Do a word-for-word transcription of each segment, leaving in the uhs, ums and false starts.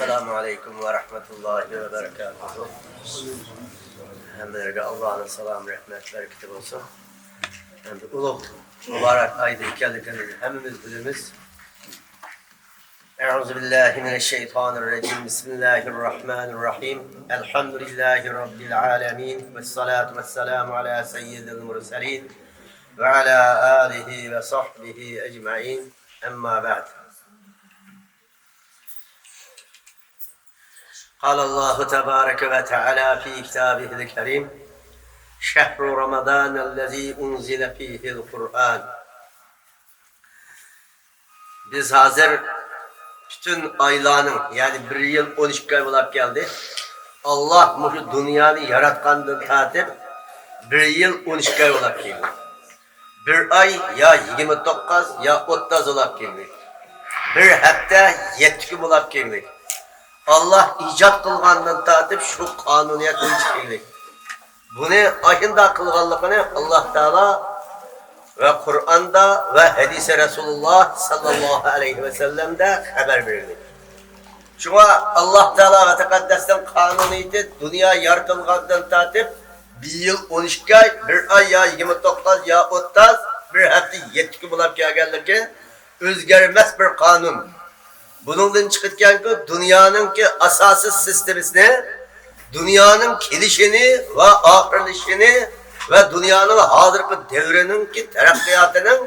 ئەسسالامۇ ئەلەيكۇم ۋە رەھمەتۇللاھى ۋە بەرىكاتۇھۇ. ھەممىلەرگە ئاللانىڭ سالام، رەھمەت، بەرىكىتى بولسۇن. ئەمدى ئۇلۇغ مۇبارەك ئايدا ئىكەنلىكىنى ھەممىمىز بىلىمىز. أعوذ بالله من الشيطان الرجيم. بسم الله الرحمن الرحيم. الحمد لله رب العالمين. والصلاة والسلام على سيد المرسلين وعلى آله وصحبه أجمعين. أما بعد. قال الله تبارك وتعالى في كتابه الكريم: شهر رمضان الذي أنزل فيه القرآن. بىز ھازىر پۈتۈن ئايلارنىڭ، يەنى بىر يىل ئون ئىككى ئاي بولاپ كەلدى. ئاللا مۇشۇ دۇنيانى ياراتقاندىن تارتىپ بىر يىل ئون ئىككى ئاي بولاپ كەلدى. بىر ئاي يا يىگىرمە توققۇز يا ئوتتۇز بولاپ كەلدى. بىر ھەپتە يەتتە كۈن بولاپ كەلدى. ئاللا ئىجاد قىلغاندىن تارتىپ شۇ قانۇنىيەت بويىچە كەلدى. بۇنى ئاشۇنداق قىلغانلىقىنى ئاللا تائالا ۋە قۇرئاندا ۋە ھەدىسى رەسۇلۇللا ساللاللاھۇ ئەلەيھى ۋەسەللەمدە خەۋەر بېرىلدى. شۇڭا ئاللا تائالا ۋە تەقەددەسنىڭ قانۇنىيىتى دۇنيا يارىتىلغاندىن تارتىپ بىر يىل ئون ئىككى ئاي، بىر ئاي يا يىگىرمە توققۇز يا ئوتتۇز، بىر ھەپتە يەتتە كۈن بولاپ كەلگەنلىكى ئۆزگەرمەس بىر قانۇن. بۇنىڭدىن چىقىدىكەنكى، دۇنيانىڭكى ئاساسىي سىستېمىسىنى، دۇنيانىڭ كېلىشىنى ۋە ئاخىرلىشىشىنى ۋە دۇنيانىڭ ھازىرقى دەۋرىنىڭكى تەرەققىياتىنىڭ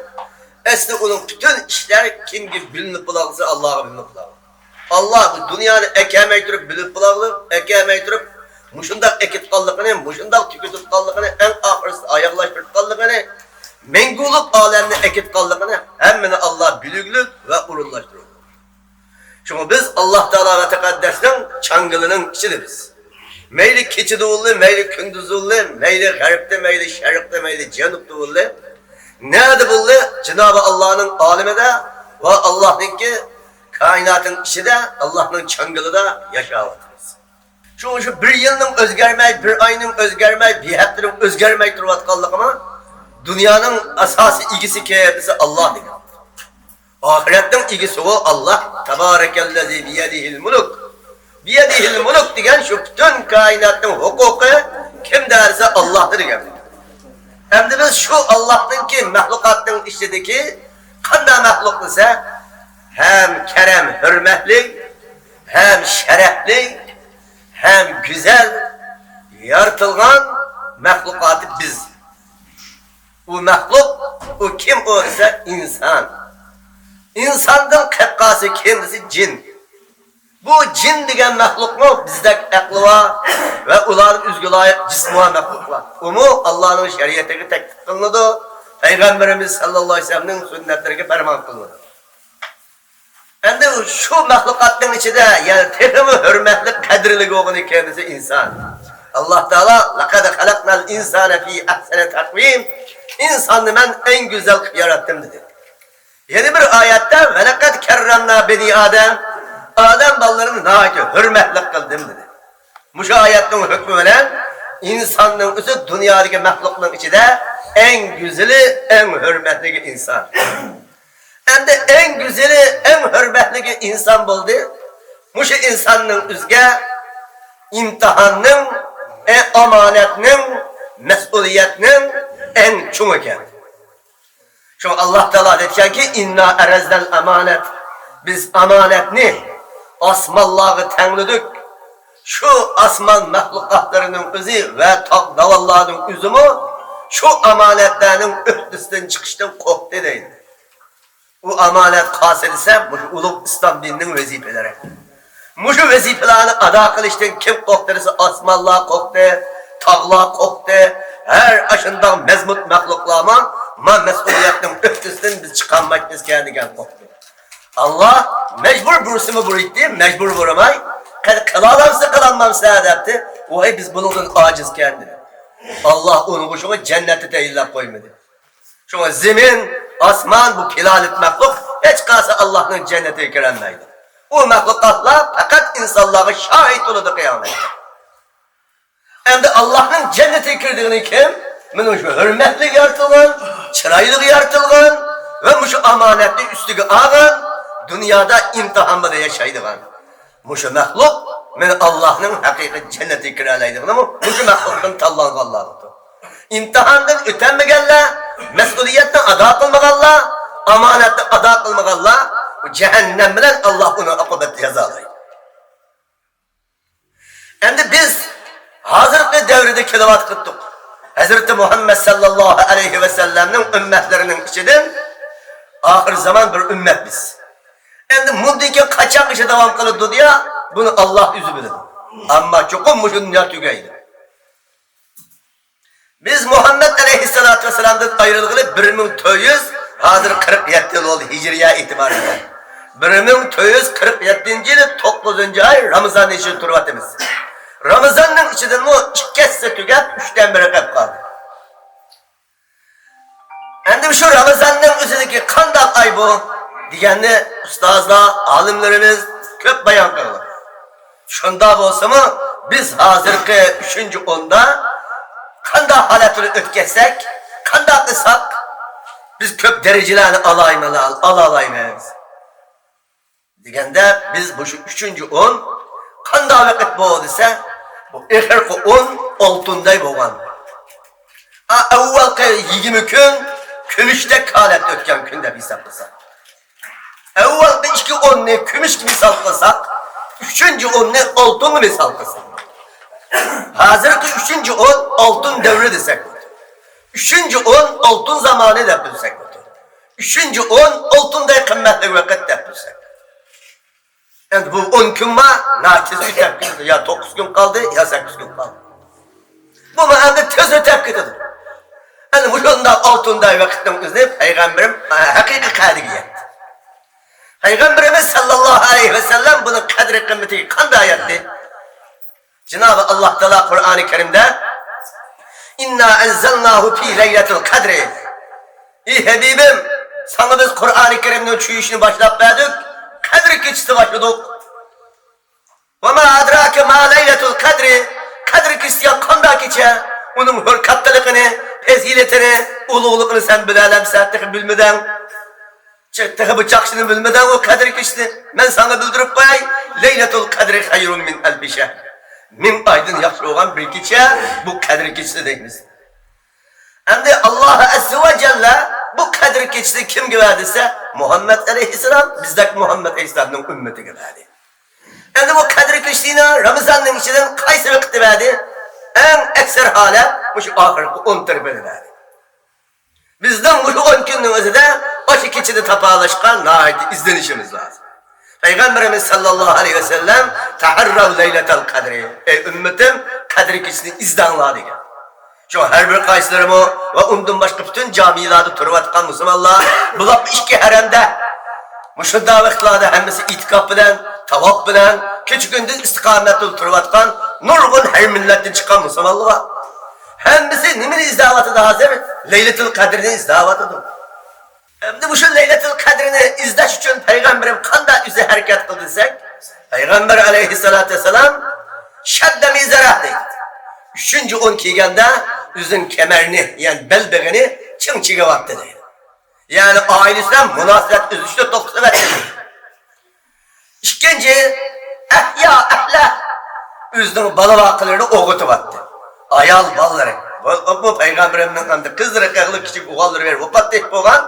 ئەسلى ئۇنىڭ پۈتۈن ئىشلار كىمگە بىلىنىپ بولالىسا، ئاللاغا بىلىنىپ بولالىسا. ئاللا بۇ دۇنيانى ئەكەلمەي تۇرۇپ بىلىپ بولالىسا، ئەكەلمەي تۇرۇپ مۇشۇنداق ئەكېتقانلىقىنى، مۇشۇنداق تۈگىتىۋاتقانلىقىنى، ئەڭ ئاخىرسىدا ئاياغلاشتۇرۇۋاتقانلىقىنى، مەڭگۈلۈك ئالەمنى ئەكېتقانلىقىنى ھەممىنى ئاللا بىلگۈلۈك ۋە ئورۇنلاشتۇرىدۇ. شۇڭا بىز ئاللا تائالا ۋە تەقەددەسنىڭ چاڭگىلىنىڭ ئىچىدە بىز. مەيلى كېچىدە بولدى، مەيلى كۈندۈزدە بولدى، مەيلى غەربتە، مەيلى شەرقتە، مەيلى جەنۇبتا بولدى. نەدە بولدى؟ جىنابى ئاللانىڭ ئالىمىدە ۋە ئاللانىڭكى كائىناتنىڭ ئىچىدە، ئاللانىڭ چاڭگىلىدا ياشاۋاتىمىز. شۇڭا شۇ بىر يىلنىڭ ئۆزگەرمەي، بىر ئاينىڭ ئۆزگەرمەي، بىر ھەپتىنىڭ ئۆزگەرمەي تۇرۇۋاتقانلىقىمۇ دۇنيانىڭ ئاساسىي ئىگىسى كىم دېسە، ئاللا دېگەن. ئاخىرەتنىڭ ئىگىسى ئۇ ئاللا. تەبارەكەللەزى بىيەدىھىل مۇلۈك. بىيەدىھىل مۇلۈك دېگەن شۇ پۈتۈن كائىناتنىڭ ھوقۇقى كىمدە دېسە، ئاللادا دېگەن. ئەمدى بىز شۇ ئاللانىڭكى مەخلۇقاتنىڭ ئىچىدىكى قانداق مەخلۇق دېسە، ھەم كەرەم ھۆرمەتلىك، ھەم شەرەپلىك، ھەم گۈزەل يارىتىلغان مەخلۇقاتى بىز. ئۇ مەخلۇق، ئۇ كىم ئۇ دېسە، ئىنسان. ئىنساندىن قەپقاسى كىم دېسە، جىن. بۇ جىن دېگەن مەخلۇقمۇ بىزدەك ئەقلى بار ۋە ئۇلاردىن ئۆزگە لايىق جىسمى بار مەخلۇقلار. ئۇمۇ ئاللانىڭ شەرىئىتىگە تەكلىپ قىلىنىدۇ، پەيغەمبىرىمىز ساللاللاھۇ ئەلەيھى ۋەسەللەمنىڭ سۈننەتلىرىگە پەرمان قىلىنىدۇ. ئەمدى شۇ مەخلۇقاتنىڭ ئىچىدە، يەنى تېخىمۇ ھۆرمەتلىك، قەدىرلىك بولغىنى كىم دېسە، ئىنسان. ئاللا تائالا، لەقەد خەلەقنەل ئىنسانە فى ئەھسەنى تەقۋىم، ئىنساننى مەن ئەڭ گۈزەل قىلىپ ياراتتىم، دېدى. يەنە بىر ئايەتتە، ۋەلەقەد كەررەمنا بەنى ئادەم، ئادەم بالىلىرىنى ناھايىتى ھۆرمەتلىك قىلدىم، دېدى. مۇشۇ ئايەتنىڭ ھۆكمى بىلەن ئىنساننىڭ ئۆزى دۇنيادىكى مەخلۇقنىڭ ئىچىدە ئەڭ گۈزىلى، ئەڭ ھۆرمەتلىكى ئىنسان. ئەمدى ئەڭ گۈزىلى، ئەڭ ھۆرمەتلىكى ئىنسان بولدى. مۇشۇ ئىنساننىڭ ئۆزىگە ئىمتىھاننىڭ، ئە، ئامانەتنىڭ، مەسئۇلىيەتنىڭ ئەڭ چوڭى ئىكەن. شۇڭا ئاللا تائالا دەيدىكەنكى، ئىننا ئەرەزنەل ئامانەت، بىز ئامانەتنى ئاسمانلارغا تەڭلىدۇق. شۇ ئاسمان مەخلۇقاتلىرىنىڭ ئۆزى ۋە تاغ داۋانلارنىڭ ئۆزىمۇ شۇ ئامانەتلەرنىڭ ئۆھدىسىدىن چىقىشتىن قورقتى، دەيدۇ. ئۇ ئامانەت قالسا دېسە، مۇشۇ ئۇلۇغ ئىسلام دىنىنىڭ ۋەزىپىلىرى. مۇشۇ ۋەزىپىلەرنى ئادا قىلىشتىن كىم قورقتى دېسە، ئاسمانلار قورقتى، تاغلار قورقتى، ھەر ئاشۇنداق مەزمۇت مەخلۇقلارمۇ ما مەسئۇلىيەتنىڭ ئۆھدىسىدىن بىز چىقالمايمىزكەن دېگەن قورقتى. ئاللا مەجبۇر بۇرسىمۇ بۇرۇيتتى، مەجبۇر بۇرىماي، قېنى قىلالامسىز، قىلالمامسىز دەپتى. ۋاي، بىز بۇنىڭدىن ئاجىزكەن دېدى. ئاللا ئۇنىڭغا شۇڭا جەننەتنى تەيىنلەپ قويمىدى. شۇڭا زېمىن، ئاسمان بۇ پىلانېت مەخلۇق ھېچقايسى ئاللانىڭ جەننىتىگە كىرەلمەيدۇ. ئۇ مەخلۇقاتلار پەقەت ئىنسانلارغا شاھىت بولىدۇ قىيامەتتە. ئەمدى ئاللانىڭ جەننىتىگە كىرىدىغىنى كىم؟ مانا شۇ ھۆرمەتلىك يارىتىلغان، چىرايلىق يارىتىلغان ۋە مۇشۇ ئامانەتنى ئۈستىگە ئالغان، دۇنيادا ئىمتىھان بىلەن ياشايدىغان. مۇشۇ مەخلۇق مانا ئاللاھنىڭ ھەقىقىي جەننىتىگە كىرەلەيدىغىنىمۇ مۇشۇ مەخلۇقتىن تاللانغانلاردۇر. ئىمتىھاندىن ئۆتەلمىگەنلەر، مەسئۇلىيەتنى ئادا قىلمىغانلار، ئامانەتنى ئادا قىلمىغانلار، بۇ جەھەننەم بىلەن ئاللاھ ئۇنى ئوقۇبەت جازالايدۇ. ئەمدى بىز ھازىرقى دەۋردە كېلىۋاتقۇدۇق. ھەزرىتى مۇھەممەد ساللاللاھۇ ئەلەيھى ۋەسەللەمنىڭ ئۈممەتلىرىنىڭ ئىچىدىن ئاخىر زامان بىر ئۈممەت بىز. ئەمدى مۇندىن كېيىن قاچانغىچە داۋام قىلىدۇ دۇنيا، بۇنى ئاللاھ ئۆزى بىلىدۇ. ئەمما چوقۇم مۇشۇ دۇنيا تۈگەيدۇ. بىز مۇھەممەد ئەلەيھىسسالاتۇ ۋەسسالامدىن ئايرىلغىلى بىر مىڭ تۆت يۈز، ھازىر قىرىق يەتتە يىل بولدى ھىجرىيە ئېتىبارى بىلەن. بىر مىڭ تۆت يۈز قىرىق يەتتىنچى يىلى توققۇزىنچى ئاي رامىزان ئېشىدا تۇرۇۋاتىمىز. رامىزاننىڭ ئىچىدىنمۇ ئىككى ھەسسە تۈگەپ، ئۈچتىن بىرى قېلىپ قالدى. ئەمدى شۇ رامىزاننىڭ ئۆزىدىكى قانداق ئاي بۇ دېگەننى ئۇستازلار، ئالىملىرىمىز كۆپ بايان قىلغان. شۇنداق بولسىمۇ، بىز ھازىرقى ئۈچىنچى ئوندا قانداق ھالەتنى ئۆتكەزسەك، قانداق قىلساق، بىز كۆپ دەرىجىلەرنى ئالايمىز، ئالالايمىز دېگەندە، بىز مۇشۇ ئۈچىنچى ئون قانداق ۋاقىت بۇ دېسە، بۇ ئېخىرقى ئون ئالتۇندەك بولغان. ئا، ئەۋۋەلقى يىگىرمە كۈن كۈمۈشتەك ھالەتتە ئۆتكەن كۈن دەپ ھېساب قىلساق. ئەۋۋەلقى ئىككى ئوننى كۈمۈشكە مىسال قىلساق، ئۈچىنچى ئوننى ئالتۇنغا مىسال قىلساق. ھازىرقى ئۈچىنچى ئون ئالتۇن دەۋرى دېسەك بولىدۇ. ئۈچىنچى ئون ئالتۇن زامانى دەپ بىلسەك بولىدۇ. ئۈچىنچى ئون ئالتۇندەك قىممەتلىك ۋاقىت دەپ بىلسەك. ئەمدى بۇ ئون كۈن بار، ناھايىتى تېز ئۆتۈپ كېتىدۇ. يا توققۇز كۈن قالدى، يا سەككىز كۈن قالدى. بۇمۇ ئەمدى تېز ئۆتۈپ كېتىدۇ. ئەنە مۇشۇنداق ئالتۇندەك ۋاقىتنىڭ ئۆزىنى پەيغەمبىرىم ھەقىقىي قەدرىگە يەتتى. پەيغەمبىرىمىز ساللاللاھۇ ئەلەيھى ۋەسەللەم بۇنىڭ قەدرى قىممىتىگە قانداق يەتتى؟ جانابى ئاللاھ تائالا قۇرئانى كەرىمدە، «ئىننا ئەنزەلناھۇ فى لەيلەتىل قەدرى.» ئى ھەبىبىم، ساڭا بىز قۇرئانى كەرىمنىڭ چۈشۈشىنى باشلاپ بەردۇق، قەدىر كېچىسىدە باشلىدۇق. «ۋە ما ئەدراكە ما لەيلەتۇل قەدرى.» قەدىر كېچىسى قانداق كېچە؟ ئۇنىڭ ھۆر كاتتىلىقىنى، پەزىلىتىنى، ئۇلۇغلۇقىنى سەن بىلەلەمسەن؟ تېخى بىلمىدىڭ. چە-، تېخى بۇ چاقچىنى بىلمىدىڭ ئۇ قەدىر كېچىسىنى. مەن ساڭا بىلدۈرۈپ قوياي، لەيلەتۇل قەدرى خەيرۇن مىن ئەلفى شەھر. مىڭ ئايدىن ياخشى بولغان بىر كېچە بۇ قەدىر كېچىسى دەيمىز. ئەمدى ئاللاھ ئەززە ۋە جەللە بۇ قەدىر كېچىسىنى كىمگە بەردى دېسە، مۇھەممەد ئەلەيھىسسالام، بىزدەك مۇھەممەد ئەلەيھىسسالامنىڭ ئۈممىتىگە بەردى. ئەمدى بۇ قەدىر كېچىسىنى رامىزاننىڭ ئىچىدىن قايسى ۋاقىتتا بەردى؟ ئەڭ ئەكسەر ھالەت مۇشۇ ئاخىرقى ئون تەرىپىدە بەردى. بىزنىڭ مۇشۇ ئون كۈننىڭ ئۆزىدە ئاشۇ كېچىنى تاپالاشقا ناھايىتى ئىزدىنىشىمىز لازىم. پەيغەمبىرىمىز ساللاللاھۇ ئەلەيھى ۋەسەللەم، «تەھەررەۋ لەيلەتەل قەدرى.» ئەي ئۈممىتىم، قەدىر كېچىسىنى ئىزدەڭلار دېگەن. شۇ ھەر بىر قايسىلىرىمۇ ۋە ئۇندىن باشقا پۈتۈن جامىلاردا تۇرۇۋاتقان مۇسۇلمانلار بۇلاپ ئىككى ھەرەمدە مۇشۇنداق ۋاقىتلاردا ھەممىسى ئېتىكاپ بىلەن، تاۋاپ بىلەن، كېچە-كۈندۈز ئىستىقامەتتە تۇرۇۋاتقان نۇرغۇن ھەر مىللەتتىن چىققان مۇسۇلمانلار بار. ھەممىسى نېمىنى ئىزدەۋاتىدۇ ھازىر؟ لەيلەتۇل قەدرىنى ئىزدەۋاتىدۇ. ئەمدى مۇشۇ لەيلەتۇل قەدرىنى ئىزدەش ئۈچۈن پەيغەمبىرىم قانداق ئۆزى ھەرىكەت قىلدى دېسەك، پەيغەمبەر ئەلەيھىسسالاتۇ ۋەسسالام، «شەددە مىزەرەھ» دەيدۇ. ئۈچىنچى ئون كەلگەندە ئۆزىنىڭ كەمەرنى، يەنى بەلبېغىنى چىڭ چىگىۋەتتى دەيدۇ. يەنى ئائىلىسى بىلەن مۇناسىۋەت ئۈزۈشنى توختىتىۋەتتى. ئىككىنچى، «ئەھيا ئەھلەھ»، ئۆزىنىڭ بالا-ۋاقىلىرىنى ئويغىتىۋەتتى. ئايال بالىلىرى. بۇ، بۇ پەيغەمبىرىمنىڭ ئەمدى قىزلىرى قېغىلىپ كىچىك ئوغۇللىرى بېرىپ ۋاپات ئېتىپ بولغان.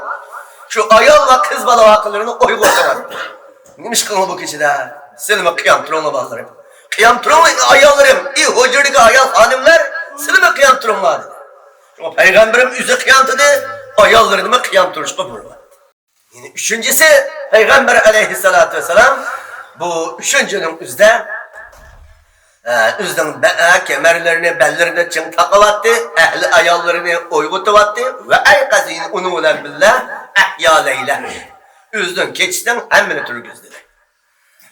شۇ ئايال ۋە قىز بالا-ۋاقىلىرىنى ئويغىتىۋەتتى. «نېمە ئىش قىلدىڭلار بۇ كېچىدە؟ سىلىمۇ قىيام تۇرۇڭلار بالىلىرىم. قىيام تۇرۇڭلار ئاياللىرىم. ئى ھۇجرىدىكى ئايال خانىملار، سىلىمۇ قىيام تۇرۇڭلار» دېدى. شۇڭا پەيغەمبىرىم ئۆزى قىيام تۇردى، ئاياللىرىنىمۇ قىيام تۇرۇشقا بۇيرۇۋەتتى. يەنە ئۈچىنچىسى، پەيغەمبەر ئەلەيھىسسالاتۇ ۋەسسالام بۇ ئۈچىنچىنىڭ ئۆزىدە، ئە، ئۆزىنىڭ بە-، ئە، كەمەرلىرىنى، بەللىرىنى چىڭ تاقىۋاتتى، ئەھلى ئاياللىرىنى ئويغىتىۋاتتى ۋە ئەيقەزە، ئۇنىڭ بىلەن بىللە، «ئەھيا لەيلەھ»، ئۆزىنىڭ كېچىسىنىڭ ھەممىنى تۇرغۇزدى.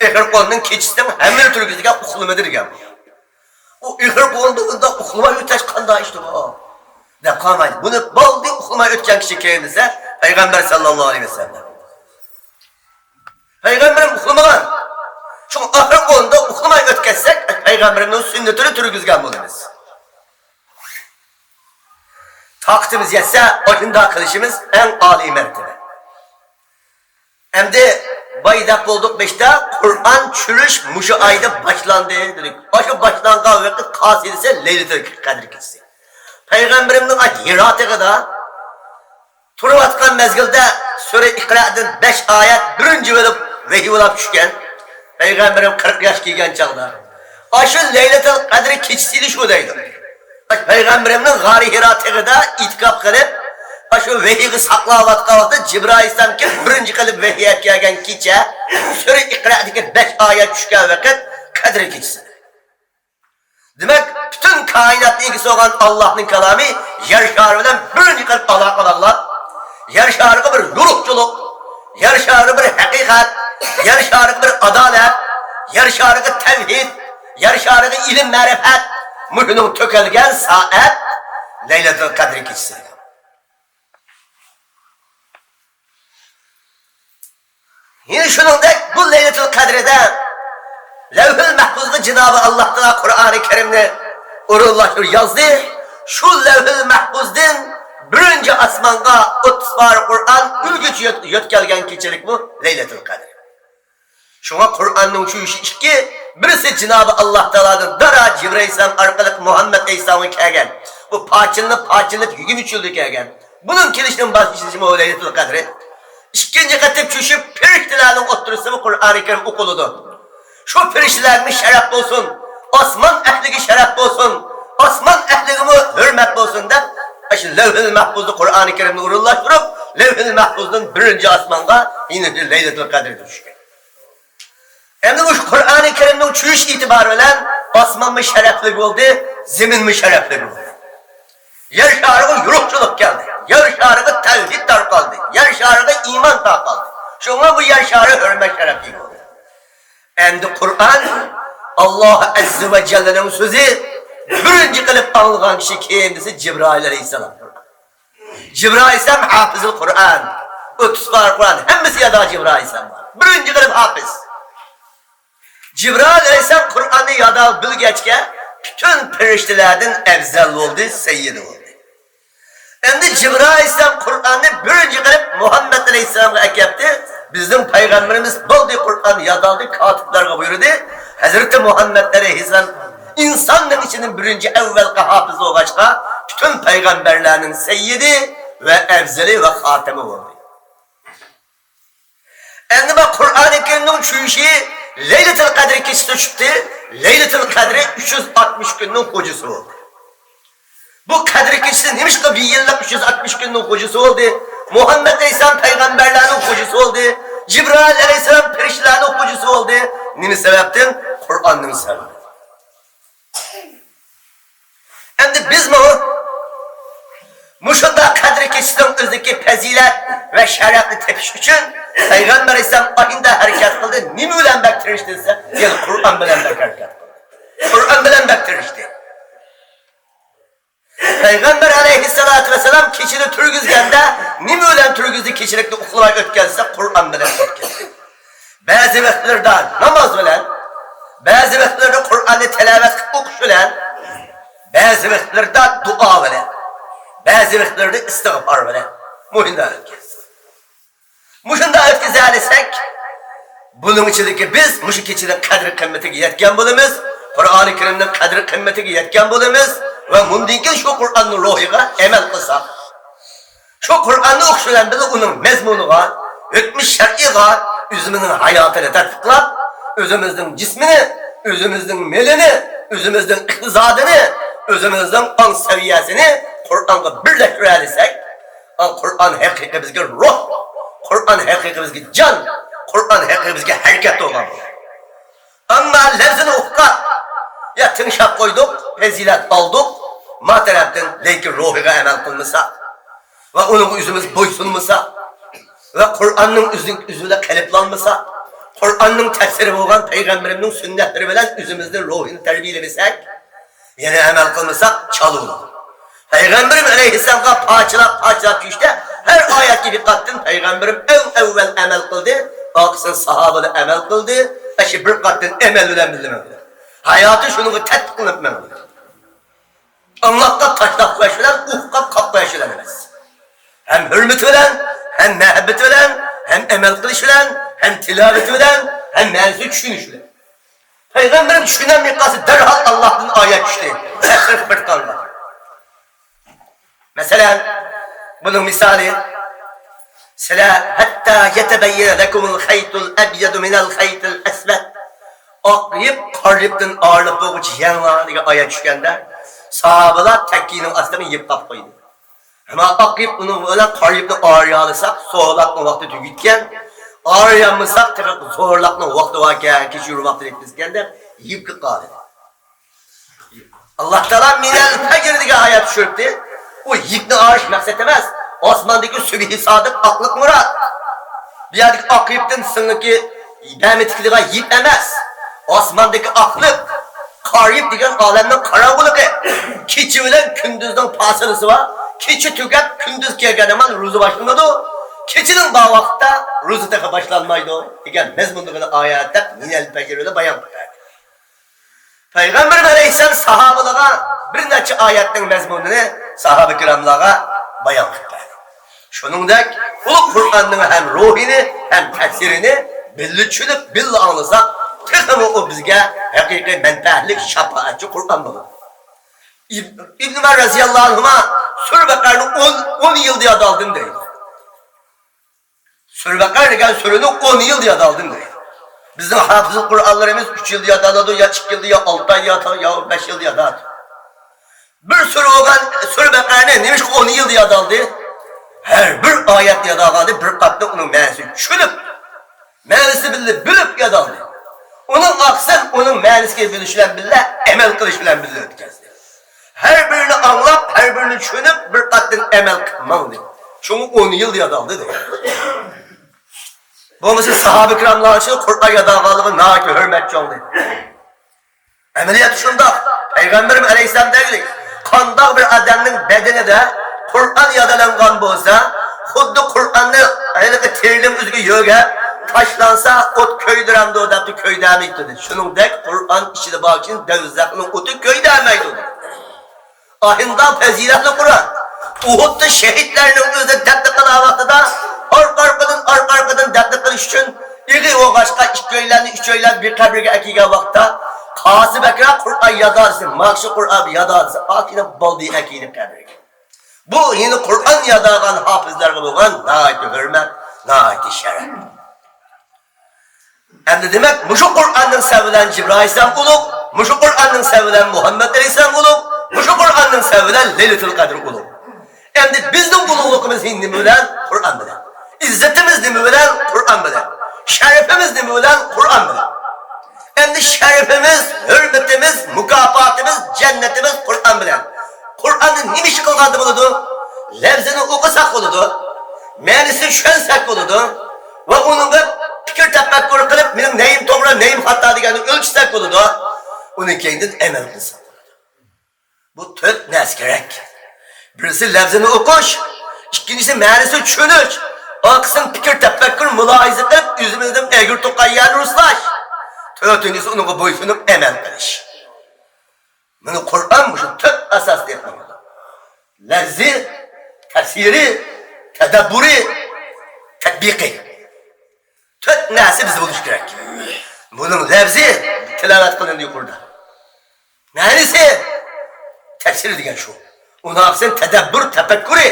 ئېخىرقى ئوننىڭ كېچىسىنىڭ ھەممىنى تۈرگۈزگەن، ئۇخلىمىدى دېگەن. ئۇ ئېخىرقى ئوندا بۇنداق ئۇخلىماي ئۆتەش قانداق ئىشتۇ بۇ؟ دەپ قالمايدۇ. بۇنى بالدى ئۇخلىماي ئۆتكەن كىشى كىم دېسە، پەيغەمبەر ساللاللاھۇ ئەلەيھى ۋەسەللەم. پەيغەمبىرىم ئۇخلىمىغان. شۇڭا ئاخىرقى ئوندا ئۇخلىماي ئۆتكەزسەك، پەيغەمبىرىمنىڭ سۈننىتىنى تۈرگۈزگەن بولىمىز. تاقىتىمىز يەتسە، ئاشۇنداق قىلىشىمىز ئەڭ ئالىي مەرتىبە. ئەمدى باي دەپ بولدۇق بېشىدا، قۇرئان چۈشۈرۈش مۇشۇ ئايدا باشلاندى دېدۇق. ئاشۇ باشلانغان ۋاقىت خاسىيىسى لەيلىتۇل قەدىر كېچىسى. پەيغەمبىرىمنىڭ ئاشۇ ھىرا تېغىدا تۇرۇۋاتقان مەزگىلدە سۈرە ئىقرادىن بەش ئايەت بىرىنچى بولۇپ ۋەھىي بولاپ چۈشكەن. پەيغەمبىرىم قىرىق ياشقا كىرگەن چاغدا. ئاشۇ لەيلەتۇل قەدر كېچىسى شۇ دەيدۇ. ئاشۇ پەيغەمبىرىمنىڭ غارى ھىرا تېغىدا ئېتىكاپ قىلىپ، ئاشۇ ۋەھىيگە ساقلاۋاتقان ۋاقتىدا جىبرائىل ئەلەيھىسسالام كېلىپ بىرىنچى قىلىپ ۋەھىي ئەكەلگەن كېچە، سۈرە ئىقرادىكى بەش ئايەت چۈشكەن ۋاقىت قەدر كېچىسى. دېمەك، پۈتۈن كائىناتنىڭ ئىگىسى بولغان ئاللاھنىڭ كالامى يەر شارى بىلەن بىرىنچى قىلىپ ئالاقە باغلاپ، يەر شارىغا بىر يورۇقچىلىق، يەر شارىغا بىر ھەقىقەت، يەر شارىغا بىر ئادالەت، يەر شارىغا تەۋھىد، يەر شارىغا ئىلىم-مەرىپەت، مۇشۇنىڭ تۆكۈلگەن سائەت لەيلەتۇل قەدر كېچىسى. يەنە شۇنىڭدەك بۇ لەيلەتۇل قەدرىدە لەۋھۇل مەھپۇزغا جانابى ئاللاھ تائالا قۇرئانى كەرىمنى ئورۇنلاشتۇرۇپ يازدى. شۇ لەۋھۇل مەھپۇزدىن بىرىنچى ئاسمانغا ئوتتۇز پارە قۇرئان ئۈلگىچە يۆت-، يۆتكەلگەن كېچىلىك بۇ لەيلەتۇل قەدر. شۇڭا قۇرئاننىڭ چۈشۈشى ئىككى، بىرسى جانابى ئاللاھ تائالادىن دارا جىبرىئىل ئەلەيھىسسالام ئارقىلىق مۇھەممەد ئەلەيھىسسالامغا كەلگەن. بۇ پارچىلىنىپ، پارچىلىنىپ يىگىرمە ئۈچ يىلدا كەلگەن. بۇنىڭ كېلىشىنىڭ باشلىنىشىمۇ لەيلەتۇل قەدرى. ئىككىنچى قېتىم چۈشۈپ، پىرىشتىلەرنىڭ ئوتتۇرىسىدا قۇرئانى كەرىم ئوقۇلىدۇ. شۇ پىرىشتىلەرگىمۇ شەرەپ بولسۇن، ئاسمان ئەھلىگە شەرەپ بولسۇن، ئاسمان ئەھلىگىمۇ ھۆرمەت بولسۇن دەپ، ئاشۇ لەۋھۇل مەھپۇزدا قۇرئانى كەرىمنى ئورۇنلاشتۇرۇپ، لەۋھۇل مەھپۇزدىن بىرىنچى ئاسمانغا يەنە لەيلەتۇل قەدرىدە چۈشكەن. ئەمدى مۇشۇ قۇرئانى كەرىمنىڭ چۈشۈش ئېتىبارى بىلەن ئاسمانمۇ شەرەپلىك بولدى، زېمىنمۇ شەرەپلىك بولدى. يەر شارىغا يورۇقچىلىق كەلدى، يەر شارىغا تەۋھىد تارقالدى، يەر شارىغا ئىمان تارقالدى. شۇڭا بۇ يەر شارى ھۆرمەت شەرەپكە ئىگە بولدى. ئەمدى قۇرئان، ئاللاھ ئەززە ۋە جەللىنىڭ سۆزى، بىرىنچى قىلىپ ئاڭلىغان كىشى كىم دېسە، جىبرائىل ئەلەيھىسسالام. جىبرائىل ئەلەيھىسسالام ھاپىزۇل قۇرئان، ئوتتۇز پارە قۇرئان، ھەممىسى يادا جىبرائىل ئەلەيھىسسالام بار. بىرىنچى قىلىپ ھاپىز. جىبرائىل ئەلەيھىسسالام قۇرئاننى يادا بىلگەچكە، پۈتۈن پىرىشتىلەردىن ئەۋزەل بولدى، سەييىدى بولدى. ئەمدى جىبرائىل ئەلەيھىسسالام قۇرئاننى بىرىنچى قىلىپ مۇھەممەد ئەلەيھىسسالامغا ئەكەپتى. بىزنىڭ پەيغەمبىرىمىز بولدى، قۇرئان يادالدى، كاتىپلارغا بۇيرۇدى. ھەزرىتى مۇھەممەد ئەلەيھىسسالام ئىنساننىڭ ئىچىدىن بىرىنچى ئەۋۋەلقى ھاپىز بولغاچقا، پۈتۈن پەيغەمبەرلەرنىڭ سەييىدى ۋە ئەۋزىلى ۋە خاتىمى بولدى. ئەمدى بۇ قۇرئانى كەرىمنىڭ چۈشۈشى لەيلەتۇل قەدر كېچىسىدە چۈشتى. لەيلەتۇل قەدرى ئۈچ يۈز ئاتمىش كۈننىڭ خوجىسى بولدى. بۇ قەدر كېچىسى نېمىشقا بىر يىللىق ئۈچ يۈز ئاتمىش كۈننىڭ خوجىسى بولدى؟ مۇھەممەد ئەلەيھىسسالام پەيغەمبەرلەرنىڭ خوجىسى بولدى. جىبرائىل ئەلەيھىسسالام پىرىشتىلەرنىڭ خوجىسى بولدى. نېمە سەۋەبتىن؟ قۇرئاننىڭ سەۋەبى. ئەمدى بىزمۇ مۇشۇنداق قەدرى كېچىسىنىڭ ئۆزىدىكى پەزىلەت ۋە شەرەپنى تېپىش ئۈچۈن پەيغەمبەر ئەلەيھىسسالام ئاينىدا ھەرىكەت قىلدى. نېمە بىلەن بەك تىرىشتى دېسە، يەنە قۇرئان بىلەن بەك ھەرىكەت قىلدى. قۇرئان بىلەن بەك تىرىشتى. پەيغەمبەر ئەلەيھىسسالاتۇ ۋەسسالام كېچىنى تۈرگۈزگەندە نېمە بىلەن تۈرگۈزدى؟ كېچىلىكنى ئۇخلىماي ئۆتكەزسە، قۇرئان بىلەن ئۆتكەزدى. بەزى ۋاقىتلىرىدا ناماز بىلەن، بەزى ۋاقىتلىرىدا قۇرئاننى تىلاۋەت قىلىپ ئوقۇش بىلەن، بەزى ۋاقىتلىرىدا دۇئا بىلەن، بەزى ۋاقىتلىرىدا ئىستىغپار بىلەن مۇشۇنداق ئۆتكەزدى. مۇشۇنداق ئۆتكۈزەلىسەك، بۇنىڭ ئىچىدىكى بىز مۇشۇ كېچىنىڭ قەدرى قىممىتىگە يەتكەن بولىمىز، قۇرئانى كەرىمنىڭ قەدرى قىممىتىگە يەتكەن بولىمىز ۋە مۇندىن كېيىن شۇ قۇرئاننىڭ روھىغا ئەمەل قىلساق، شۇ قۇرئاننى ئوقۇش بىلەن بىللە ئۇنىڭ مەزمۇنىغا، ھۆكمى شەرئىيغا ئۆزىمىزنىڭ ھاياتىنى تەتبىقلاپ، ئۆزىمىزنىڭ جىسمىنى، ئۆزىمىزنىڭ مېلىنى، ئۆزىمىزنىڭ ئىقتىسادىنى، ئۆزىمىزنىڭ ئاڭ سەۋىيەسىنى قۇرئانغا بىرلەشتۈرەلىسەك، ئاڭ قۇرئان ھەقىقىي بىزگە روھ، قۇرئان ھەقىقىي بىزگە جان، قۇرئان ھەقىقىي بىزگە ھەرىكەت بولغان بولىدۇ. ئەمما لەۋزىنى ئۇققان، يا تىڭشاپ قويدۇق، پەزىلەت ئالدۇق، ما تەرەپتىن، لېكىن روھىغا ئەمەل قىلمىساق ۋە ئۇنىڭغا ئۆزىمىز بويسۇنمىساق ۋە قۇرئاننىڭ ئۆزىنى ئۆزى بىلەن قېلىپلانمىساق، قۇرئاننىڭ تەپسىرى بولغان پەيغەمبىرىمنىڭ سۈننەتلىرى بىلەن ئۆزىمىزنى، روھىنى تەربىيەلىمىسەك، يەنە ئەمەل قىلمىساق، چالا بولىدۇ. پەيغەمبىرىم ئەلەيھىسسالامغا پارچىلاپ، پارچىلاپ چۈشتى. ھەر ئايەتكە بىر قاتتىن پەيغەمبىرىم ئەڭ ئەۋۋەل ئەمەل قىلدى، ئارقىسىدىن ساھابىلەر ئەمەل قىلدى. ئاشۇ بىر قاتتىن ئەمەل بىلەن بىللە ماڭدى. ھاياتى شۇنىڭغا تەتبىق قىلىپ ماڭدى. ئاڭلاپ قاپ، تاشلاپ قويۇش بىلەن، ئۇقۇپ قاپ، قاپ قويۇش بىلەن ئەمەس. ھەم ھۆرمىتى بىلەن، ھەم مەھەببىتى بىلەن، ھەم ئەمەل قىلىش بىلەن، ھەم تىلاۋىتى بىلەن، ھەم مەنىسىنى چۈشىنىش بىلەن. پەيغەمبىرىم چۈشىنەلمەي قالسا، دەرھال ئاللاھتىن ئايەت چۈشتى. تەپسىر قىلىپ بېرىپ قالغان. مەسىلەن، بۇنىڭ مىسالى، سىلەر ھەتتا يەتەبەييەنە لەكۇمۇل خەيتۇل ئەبيەدۇ مىنەل خەيتىل ئەسۋەد. ئاق يىپ قارا يىپتىن ئايرىلىپ بولغۇچە يەڭلار دېگەن ئايەت چۈشكەندە، ساھابىلار تەككىنىڭ ئاستىغا يىپ قاپ قويدى. ئەمما ئاق يىپ ئۇنىڭ بىلەن قارا يىپنى ئايرىيالىساق، سولاقنىڭ ۋاقتى تۈگىگەن، ئايرىيالمىساق، تېخى سولاقنىڭ ۋاقتى باركەن، كېچە يورۇق ۋاقتى يەتكەنسىكەن دەپ، يىپكە قالدى. ئاللاھ تائالا مىنەل پەجر دېگەن ئايەت چۈشۈرۈپتۇ. ئۇ يىپنى ئايرىش مەقسەت ئەمەس. ئاسماندىكى سۈبھى سادىق ئاقلىق مۇراد. بۇ يەردىكى ئاق يىپتىن سىڭىكى بەمە تىكىدىغان يىپ ئەمەس. ئاسماندىكى ئاقلىق، قارا يىپ دېگەن ئالەمنىڭ قاراڭغۇلۇقى. كېچە بىلەن كۈندۈزنىڭ پاسىلىسى بار. كېچە تۈگەپ، كۈندۈز كەلگەن ھامان روزا باشلىنىدۇ. كېچىنىڭ بار ۋاقىتتا روزا تېخى باشلانمايدۇ دېگەن مەزمۇندىغىنى ئايەت دەپ مىنەل پەجر بىلەن بايان قىلدى. پەيغەمبىرىم ئەلەيھىسسالام ساھابىلارغا بىر نەچچە ئايەتنىڭ مەزمۇنىنى ساھابە كىراملارغا بايان قىلىپ بەردى. شۇنىڭدەك ئۇلۇغ قۇرئاننىڭ ھەم روھىنى، ھەم تەسىرىنى بىللە چۈشىنىپ، بىللە ئاڭلىساق، تېخىمۇ ئۇ بىزگە ھەقىقىي مەنپەئەتلىك شاپائەتچى قۇرئان بولىدۇ. ئىب-، ئىبن ئۆمەر رەزىياللاھۇ ئەنھۇما سۈرە بەقەرىنى ئون، ئون يىلدا ياد ئالدىم دەيدۇ. سۈرە بەقەرە دېگەن سۈرىنى ئون يىلدا ياد ئالدىم دەيدۇ. بىزنىڭ ھاپىزۇل قۇرئانلىرىمىز ئۈچ يىلدا ياد ئالىدۇ، يا ئىككى يىلدا، يا ئالتە ئاي ياد، يا بەش يىلدا ياد ئالىدۇ. بىر سۈرە بولغان، سۈرە بەقەرەنى نېمىشقا ئون يىلدا ياد ئالدى؟ ھەر بىر ئايەتنى ياد ئالغاندا بىر قاتتا ئۇنىڭ مەنىسىنى چۈشىنىپ، مەنىسىنى بىللە بىلىپ ياد ئالدى. ئۇنىڭ ئارقىسىدىن ئۇنىڭ مەنىسىنى بىلىش بىلەن بىللە، ئەمەل قىلىش بىلەن بىللە ئۆتكۈزدى. ھەر بىرىنى ئاڭلاپ، ھەر بىرىنى چۈشىنىپ، بىر قاتتىن ئەمەل قىلىپ ماڭدى. شۇڭا ئون يىل ياد ئالدى دېگەن. بولمىسا ساھابە كىراملار ئۈچۈن قۇرئان ياد ئالغانلىقى ناھايىتى ھۆرمەت چوڭ ئىدى. ئەمەلىيەتتە شۇنداق. پەيغەمبىرىم ئەلەيھىسسالام دەيلى، قانداق بىر ئادەمنىڭ بەدىنىدە قۇرئان يادالانغان بولسا، خۇددى قۇرئاننى ھېلىقى تېرىنىڭ ئۆزىگە يۆگەپ تاشلانسا، ئوت كۆيدۈرەمدۇ دەپتۇ، كۆيدۈرمەيدۇ دېدى. شۇنىڭدەك قۇرئان ئىچىدە بار ئۈچۈن دەۋزەخنىڭ ئوتى كۆيدۈرمەيدۇ دېدى. ئاھىندا پەزىلەتلىك قۇرئان. ئۇھۇدتا شېھىتلەرنىڭ ئۆزىنى دەپنە قىلغان ۋاقتىدا ئارقا-ئارقىدىن، ئارقا-ئارقىدىن دەپنە قىلىش ئۈچۈن ئېغىر بولغاچقا، ئىككىيلەننى، ئۈچەيلەننى بىر قەبرىگە ئەكىلگەن ۋاقىتتا، قاسىم ئەكرەم قۇرئان يادالىسى، ماكشى قۇرئان يادالىسى، ئاكىنى بالدى ئەكىلىپ قەبرىگە. بۇ يەنە قۇرئان يادالىغان ھاپىزلارغا بولغان ناھايىتى ھۆرمەت، ناھايىتى شەرەپ. ئەمدى دېمەك، مۇشۇ قۇرئاننىڭ سەۋەبى بىلەن جىبرىئىل ئەلەيھىسسالام ئۇلۇغ، مۇشۇ قۇرئاننىڭ سەۋەبى بىلەن مۇھەممەد ئەلەيھىسسالام ئۇلۇغ، مۇشۇ قۇرئاننىڭ سەۋەبى بىلەن لەيلەتۇل قەدىر ئۇلۇغ. ئەمدى بىزنىڭ ئۇلۇغلۇقىمىز نېمە بىلەن؟ قۇرئان بىلەن. ئىززىتىمىز نېمە بىلەن؟ قۇرئان بىلەن. شەرىپىمىز نېمە بىلەن؟ قۇرئان بىلەن. ئەمدى شەرىپىمىز، ھۆرمىتىمىز، مۇكاپاتىمىز، جەننىتىمىز قۇرئان بىلەن. قۇرئاننى نېمە ئىش قىلغاندا بولىدۇ؟ لەۋزىنى ئوقۇساق بولىدۇ، مەنىسىنى چۈشەنسەك بولىدۇ ۋە ئۇنىڭغا پىكىر تەپەككۇر قىلىپ، مېنىڭ نەيىم توغرا، نەيىم خاتا دېگەننى ئۆلچىسەك بولىدۇ. ئۇنىڭ كەينىدىن ئەمەل قىلساق بولىدۇ. بۇ تۆت نەرسە كېرەك. بىرسى لەۋزىنى ئوقۇش، ئىككىنچىسى مەنىسىنى چۈشىنىش، ئارقىسىدىن پىكىر تەپەككۇر، مۇلاھىزە قىلىپ، ئۆزىمىزنىڭ ئەگرى توقاي يەرنى رۇسلاش، تۆتىنچىسى ئۇنىڭغا بويسۇنۇپ ئەمەل قىلىش. مانا قۇرئان مۇشۇ تۆت ئاساستا ماڭىدۇ. لەۋزى، تەپسىرى، تەدەببۇرى، تەتبىقى. تۆت نەرسە بىزدە بولۇشى كېرەك. بۇنىڭ لەۋزى تىلاۋەت قىلىندى يۇقىرىدا. مەنىسى، تەپسىرى دېگەن شۇ. ئۇنىڭ ئارقىسىدىن تەدەببۇر، تەپەككۇرى.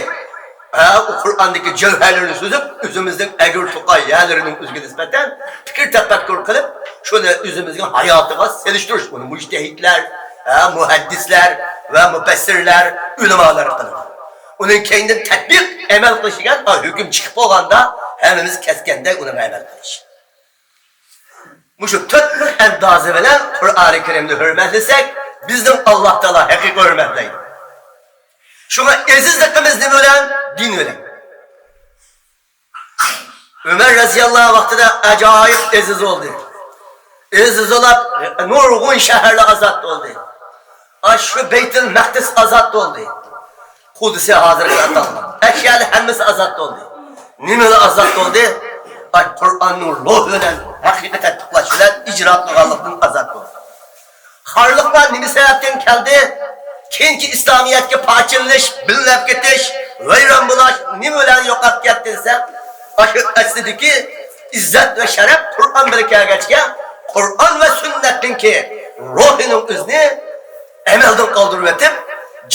ھە، ئۇ قۇرئاندىكى جەۋھەرلىرىنى سۈزۈپ، ئۆزىمىزنىڭ ئەگرى توقاي يەرلىرىنىڭ ئۆزىگە نىسبەتەن پىكىر تەپەككۇر قىلىپ، شۇنى ئۆزىمىزنىڭ ھاياتىغا سېلىشتۇرۇش. ئۇنى مۇجتەھىدلەر، ھە، مۇھەددىسلەر ۋە مۇپەسسىرلەر، ئۆلىمالار قىلىدۇ. ئۇنىڭ كەينىدىن تەتبىق، ئەمەل قىلىش دېگەن، ھە، ھۆكۈم چىقىپ بولغاندا ھەممىمىز كەسكەندەك ئۇنىڭغا ئەمەل قىلىش. مۇشۇ تۆت ئەندازە بىلەن قۇرئانى كەرىمنى ھۆرمەتلىسەك، بىزنى ئاللاھ تائالا ھەقىقىي ھۆرمەتلەيدۇ. شۇڭا ئەزىزلىكىمىز نېمە بىلەن؟ دىن بىلەن. ئۆمەر رەزىياللاھۇ ۋاقتىدا ئاجايىپ ئەزىز بولدى. ئەزىز بولۇپ، نۇرغۇن شەھەرلەر ئازاد بولدى. ئاشۇ بەيتۇل مەقدىس ئازاد بولدى. قۇدسى ھازىرغا ئاتالغان ئەشيالار ھەممىسى ئازاد بولدى. نېمىلا ئازاد بولدى؟ ئاي، قۇرئاننىڭ روھى بىلەن ھەقىقىي تەتبىقلاش بىلەن ئىجرا قىلغانلىقتىن ئازاد بولدى. خارلىقلار نېمە سەۋەبتىن كەلدى؟ كېيىنكى ئىسلامىيەتكە پارچىلىنىش، بىلىنىپ كېتىش، ۋەيران بولۇش نېمە بىلەن يوقاپ كەتتى دېسە، ئاشۇ ئەسلىدىكى ئىززەت ۋە شەرەپ قۇرئان بىلەن كەلگەچكە، قۇرئان ۋە سۈننەتنىڭكى روھىنىڭ ئۆزىنى ئەمەلدىن قالدۇرۇۋېتىپ،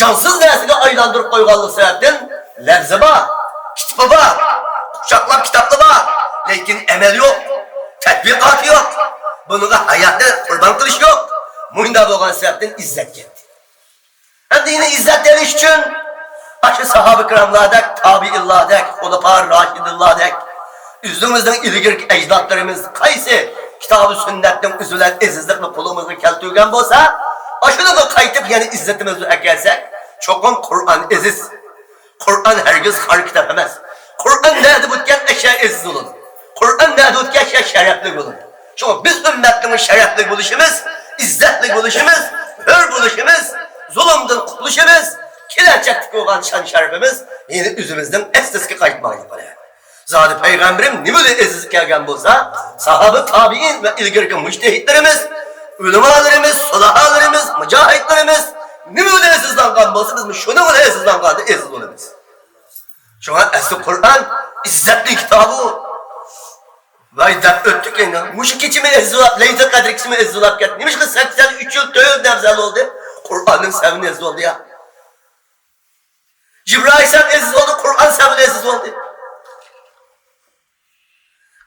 جانسىز نەرسىگە ئايلاندۇرۇپ قويغانلىقى سەۋەبتىن، لەپزى بار، كىتابى بار، قۇچاقلاپ كىتابى بار، لېكىن ئەمەل يوق، تەتبىقاتى يوق. بۇنىڭغا ھاياتنى قۇربان قىلىش يوق. مۇنداق بولغان سەۋەبتىن ئىززەت كەتتى. ئەمدى يەنە ئىززەت بېرىش ئۈچۈن ئاشۇ ساھابە كىراملاردەك، تابىئىنلاردەك، خۇلەپا راشىدىنلاردەك، ئۆزىمىزنىڭ ئىلگىرىكى ئەجدادلىرىمىز قايسى كىتابى سۈننەتنىڭ ئۆزى بىلەن ئېزىزلىقنى قولىمىزغا كەلتۈرگەن بولسا، ئاشۇنىڭغا قايتىپ يەنە ئىززىتىمىزنى ئەكەلسەك، چوقۇم قۇرئان ئېزىز. قۇرئان ھەرگىز خار كىتاب ئەمەس. قۇرئان نەدە بولىدىكەن، ئەشە ئېزىز بولىدۇ. قۇرئان نەدە بولىدىكەن، ئەشە شەرەپلىك بولىدۇ. شۇڭا بىز ئۈممەتنىڭ شەرەپلىك بولۇشىمىز، ئىززەتلىك بولۇشىمىز، ھۆر بولۇشىمىز، زۇلۇمدىن قۇتۇلۇشىمىز، كېلەچەكتىكى بولغان شان-شەرىپىمىز يەنە ئۆزىمىزنىڭ ئەسلىسىگە قايتمايدۇ. زادى پەيغەمبىرىم نېمە بىلەن ئېزىز كەلگەن بولسا، ساھابە، تابىئىن ۋە ئىلگىرىكى مۇجتەھىدلىرىمىز، ئۆلىمالىرىمىز، سۇلەھالىرىمىز، مۇجاھىدلىرىمىز نېمە بىلەن ئېزىزلانغان بولسا، بىزمۇ شۇنىڭ بىلەن ئېزىزلانغاندا ئېزىز بولىمىز. شۇڭا ئەسلى قۇرئان ئىززەتلىك كىتابى. ۋاي دەپ ئۆتتۇق ئەمدى. مۇشۇ كېچىمۇ ئېزىز بولۇپ، لەيلىتۇل قەدىر كېچىمۇ ئېزىز بولۇپ كەتتى. نېمىشقا سەكسەن ئۈچ يىل، تۆت يىل ئەۋزەل بولدى؟ قۇرئاننىڭ سەۋىنى ئېزىز بولدى يا. جىبرائىل ئەلەيھىسسالام ئېزىز بولدى، قۇرئان سەۋىنى ئېزىز بولدى.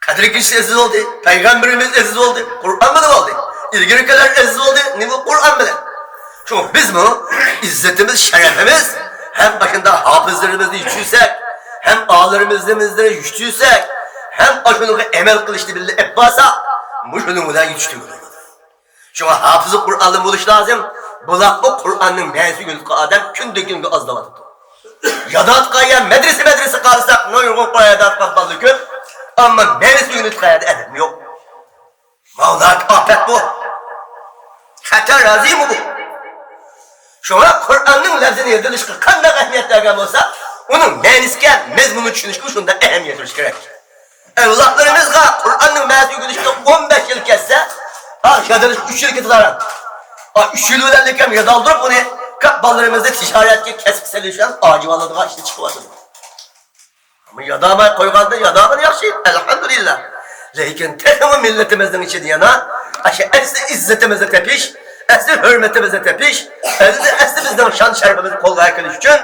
قەدىر كېچىسى ئېزىز بولدى، پەيغەمبىرىمىز ئېزىز بولدى، قۇرئان بىلەن بولدى. ئىلگىرىكىلەر ئېزىز بولدى، نېمە، قۇرئان بىلەن. شۇڭا بىزمۇ ئىززىتىمىز، شەرەپىمىز ھەم ئاشۇنداق ھاپىزلىرىمىزنى يېتىشتۈرسەك، ھەم ئالىملىرىمىزنى يېتىشتۈرسەك، ھەم ئاشۇنىڭغا ئەمەل قىلىشنى بىللە ئېلىپ بارساق، مۇشۇنىڭ بىلەن يېتىشتۈرگىلى بولىدۇ. شۇڭا ھاپىزى قۇرئانلىق بولۇش لازىم. بۇلاقمۇ قۇرئاننىڭ مەنىسىنى ئۆگىنىۋاتقان ئادەم كۈندىن-كۈنگە ئازلاۋاتىدۇ. ياداۋاتقان يەر مەدرىسە، مەدرىسە قارىساق، نۇرغۇن قۇرئان ياداۋاتقان بالىلار كۆپ. ئەمما مەنىسىنى ئۆگىنىۋاتقان يەردە ئەدەپ يوق. ماۋۇ ناھايىتى ئاپەت بۇ. خەتەر ئەزىمى بۇ. شۇڭا قۇرئاننىڭ لەپزىنى يېزىلىشىغا قانداق ئەھمىيەت بەرگەن بولسا، ئۇنىڭ مەنىسىگە، مەزمۇنىنى چۈشىنىشكە شۇنداق ئەھمىيەت بېرىش كېرەك. ئەۋلادلىرىمىزغا قۇرئاننىڭ مەنىسىنى ئۆگىنىشكە ئون بەش يىل كەتسە، ھا، يادىلىشقا ئۈچ يىل كېتىدۇ. ھا، ئۈچ يىل بىلەن لېكىن يادالدۇرۇپ ئۇنى، كۆپ بالىلىرىمىزنى تىجارەتكە، كەسىپكە سېلىش بىلەن ئاجىۋالىدىغان ئىشنى چىقىۋاتىدۇ. ئەمما ياداماي قويغاندا يادالغىنى ياخشى، ئەلھەمدۇلىللا. لېكىن تېخىمۇ مىللىتىمىزنىڭ ئىچىدە يەنە ئاشۇ ئەسلى ئىززىتىمىزنى تېپىش، ئەسلى ھۆرمىتىمىزنى تېپىش، ئەسلى، ئەسلى بىزنىڭ شان-شەرىپىمىز قولغا كېلىش ئۈچۈن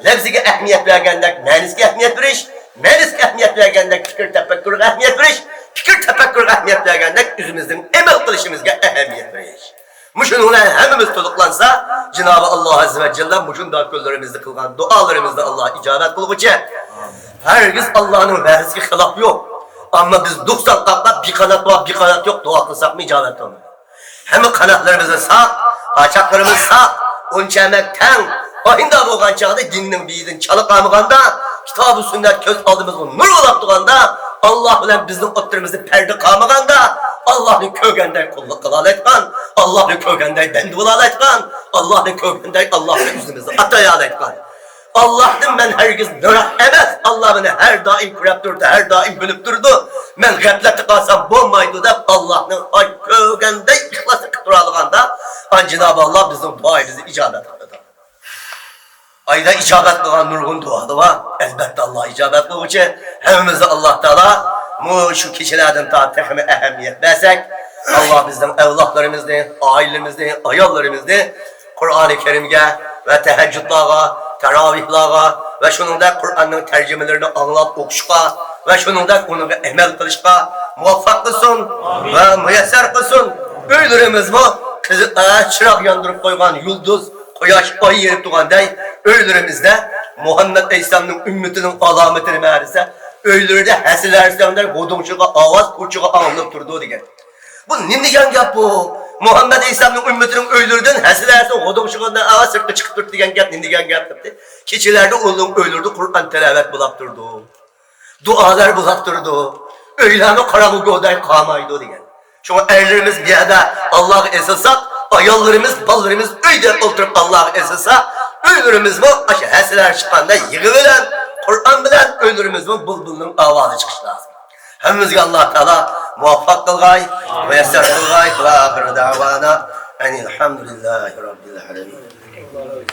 لەپزىگە ئەھمىيەت بەرگەندەك مەنىسىگە ئەھمىيەت بېرىش، مەنىسىگە ئەھمىيەت بەرگەندەك پىكىر تەپەككۇرغا ئەھمىيەت بېرىش، پىكىر تەپەككۇرغا ئەھمىيەت بەرگەندەك ئۆزىمىزنىڭ ئەمەل قىلىشىمىزغا ئەھمىيەت بېرىش. مۇشۇنىڭ بىلەن ھەممىمىز تولۇقلانسا، جانابى ئاللا ئەززە ۋە جەللە مۇشۇنداق كۈنلىرىمىزدە قىلغان دۇئالىرىمىزنى ئاللا ئىجابەت قىلغۇچى. ھەرگىز ئاللانىڭ ۋەدىسىگە خىلاپ يوق. ئەمما بىز نۇقسان قاپلاپ، بىر قانات بار، بىر قانات يوق، دۇئا قىلساقمۇ ئىجابەت بولمايدۇ. ھەممە قاناتلىرىمىز ساق، قاچاقلىرىمىز ساق، ئون چەمەك تەڭ. ئاشۇنداق بولغان چاغدا دىننىڭ بېيىدىن چالا قالمىغاندا، كىتابى سۈننەت كۆز ئالدىمىزغا نۇر بولاپ تۇرغاندا، ئاللا بىلەن بىزنىڭ ئوتتۇرىمىزدا پەردە قالمىغاندا، ئاللانى كۆرگەندەك قۇللۇق قىلالايدىغان، ئاللانى كۆرگەندەك بەندە بولالايدىغان، ئاللانى كۆرگەندەك ئاللانى ئۆزىمىزنى ئاتايالايدىغان. ئاللاھتىن مەن ھەرگىز يىراق ئەمەس، ئاللا مېنى ھەر دائىم كۆرۈپ تۇرىدۇ، ھەر دائىم بىلىپ تۇرىدۇ، مەن غەپلەتتە قالسام بولمايدۇ دەپ، ئاللاھنىڭ ئاي كۆرگەندەك ئىخلاسلىق قىلىپ تۇرالىغاندا، ئان جانابى ئاللا بىزنىڭ دۇئايىمىزنى ئىجابەت قىلىدۇ. ئايدا ئىجابەت قىلغان نۇرغۇن دۇئالار بار. ئەلبەتتە، ئاللا ئىجابەت قىلغۇچى. ھەممىمىزنى ئاللا تائالا مۇشۇ كېچىلەردىن تارتىپ تېخىمۇ ئەھمىيەت بەرسەك، ئاللا بىزنىڭ ئەۋلادلىرىمىزنى، ئائىلىمىزنى، ئاياللىرىمىزنى قۇرئانى كەرىمگە ۋە تەھەججۇدلارغا، تاراۋىھلارغا ۋە شۇنىڭدەك قۇرئاننىڭ تەرجىمىلىرىنى ئاڭلاپ ئوقۇشقا ۋە شۇنىڭدەك ئۇنىڭغا ئەمەل قىلىشقا مۇۋەپپەق قىلسۇن ۋە مۇيەسسەر قىلسۇن. ئۆيلىرىمىزمۇ قىزىق، ئە، چىراغ ياندۇرۇپ قويغان يۇلدۇز، قۇياش، ئاي يېرىپ تۇرغاندەك ئۆيلىرىمىزدە مۇھەممەد ئەلەيھىسسالامنىڭ ئۈممىتىنىڭ ئالامىتى نېمە دېسە، ئۆيلىرىدە ھەسىلەرسەڭدەك غودۇڭشىغان ئاۋاز كوچىغا ئاڭلىنىپ تۇرىدۇ دېگەن. بۇ نېمە دېگەن گەپ بۇ؟ مۇھەممەد ئەلەيھىسسالامنىڭ ئۈممىتىنىڭ ئۆيلىرىدىن ھەسىلەرسەڭ غودۇڭشىغان ئاۋاز سىرتقا چىقىپ تۇرىدۇ دېگەن گەپ نېمە دېگەن گەپ دەپتۇ. كېچىلەردە ئۇنىڭ ئۆيلىرىدە قۇرئان تىلاۋەت بولاپ تۇرىدۇ. دۇئالار بولاپ تۇرىدۇ. ئۆيلەرمۇ قاراڭغۇ گۇدەك قالمايدۇ دېگەن. شۇڭا ئەرلىرىمىز بۇ يەردە ئاللاغا ئېسىلساق، ئاياللىرىمىز، بالىلىرىمىز ئۆيدە ئولتۇرۇپ ئاللاغا ئېسىلسا، ئۆيلىرىمىزمۇ ئاشۇ ھەسىلەر چىققاندا يىغا بىلەن، قۇرئان بىلەن ئۆيلىرىمىزمۇ بۇلبۇلنىڭ ئاۋازى چىقىشى لازىم. ھەممىمىزگە ئاللا تائالا مۇۋەپپەق قىلغاي، مۇيەسسەر قىلغاي. ۋە ئاخىر دەۋانا ئەنىل ھەمدۇلىللاھى رەببىل ئالەمىن.